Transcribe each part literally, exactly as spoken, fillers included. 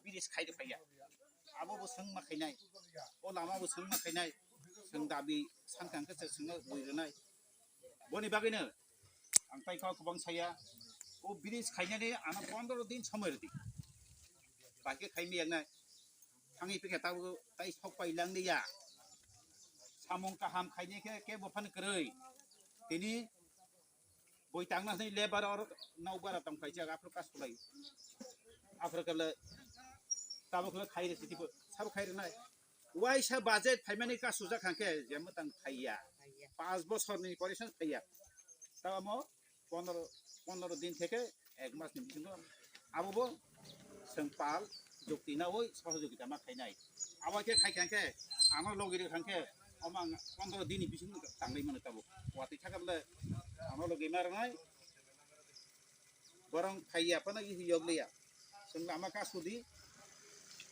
Bridge khai rwphaiya. Abo bo swng ma khainai. O lama bo swng ma khainai. Swng dabi sankha hwnkhe se swngno bui rwnai. Boni bagwino ang tai kok kwbang saya. O bridge khainani ano pondro din somoi rwdi. Bahai khe khaimi yaknai. Thangwi phikhe tabuk tai sok pai lang liya. Samung kaham khainai khe kebo phano kwrwi. Tini bui tangna hwnwi lebar or nokbar tong khaijak, aphuru kasulai. Aphuru khe le tabuk le khairi siti bo, sabo khairi nai. Waisa budget phaimani kasujak hangkhe jemotang khaiya. Khaiya. Panch bosorni pore se khaiya. Tamo pondro, pondro din theke ek masni bisingo abo bo swng pal jukti nawi sohojogita ma khainai. Abo khe khai kha khe ano logi rw kha khe omo ang pondro din ni bisingo tangwi mano tabuk. Watwi thaka bole ano logi ma rwnai borong phaiya phano yog liya. Swng lama ka sudi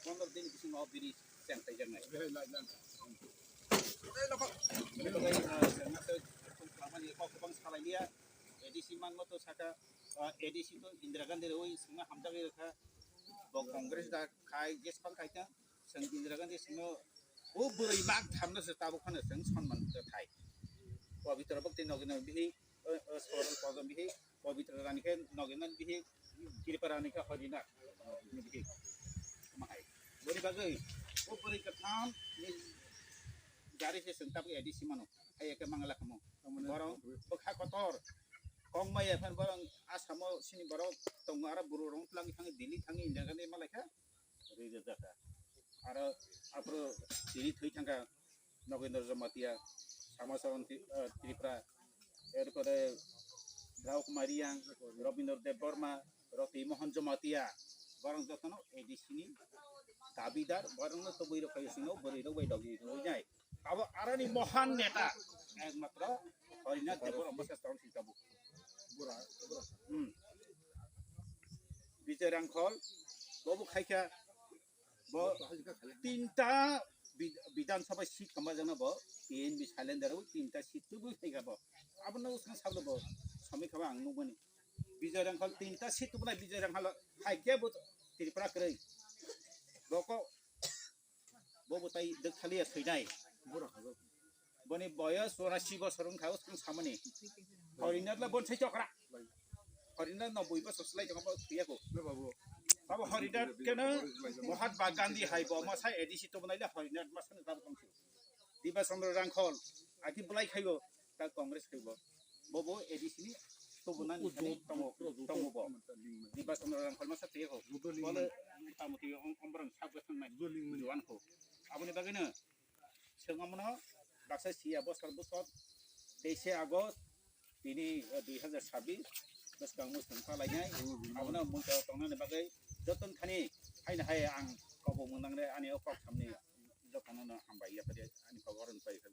pondro din ni bisingo bini cheng thai jaknai. Kok kwbang salai liya. A D C man mo to saka, ah, A D C to Indira Gandhi rwi swngna hamjagwi rwkha. Bo Congress da khai, jesphang khai ta, swng Indira Gandhi swngno, o bwrwi mak thamno se tabuk phano swng sonman rwthai. Pabitra bhakti nogina bihi, eh, eh, Soral Padam bihi, Pabitra Rani khe nogina bihi, Tripura Rani khe Horina bihi. Mahai. Boni bagwi, o bwrwi kwtham ni jari se swng tabuk A D C mano. Hai khe mangala khamo. Borok bwkha kotor. Kok maya phan borok Asamo sini borok tongo, aro buru rong tlang thang Delhi thang Indira Gandhi malai kha. Rwi rwjak kha. Aro aphuru tini thwi thang kha Nogendra Jamatia, Samacharan Tri-, eh, Tripura, erpore Rao Kumar Reang, Rabindra Debbarma, Roti Mohan Jamatia, borok jotono A D C ni dabidar, borokno tubui rok hai sino bwrwi rok bai logi rwi nai. Abo aroni mohan neta ekmatro Horinath Debbarma se tong si tabuk. Hmm. Bijoy Rangkhol, bobo khaikha, bo tinta bid-, Bidhan Sabha seat kama jana bo, T N B silent daro tinta seat tu bo khaikha bo. Abo no usna sablo bo, samai khaba ang nukmani. Bijoy Rangkhol tinta seat tu bo nai Bijoy Rangkhol hai khe bo Tripura kwrwi. Boko Bo bo tai dwk thaliya thwinai. Boni boyos chorasi bosor wngkha, o swkang samani. Horinath le bonsai chokra. Horinath no bui bosor slai tongma thwiya ko. Babo Horinath keno Mahatma Gandhi hai bo masa A D C to bwnai le Horinath masa ni tabuk tongsi. Diba Chandra Rangkhol aki bwlai khaibo. Ta Congress khaibo. Bobo A D C ni tubunani thani tongo, tongo bo. Nirbachono rang kholma sa twi ho. Bole tamo twi om-, ombrang sab gothangnai. Juan ho. Aboni bagwino chwng omono baksa siya bosor bosor teise August tini, eh, dui hazar sabis bwskang mwswng palainai. Abono mungsa tongnani bagwi joton thani haino hai ang kobo mwnangne ani o kok samni jotono no hambai yapari ani kogoron pai kha.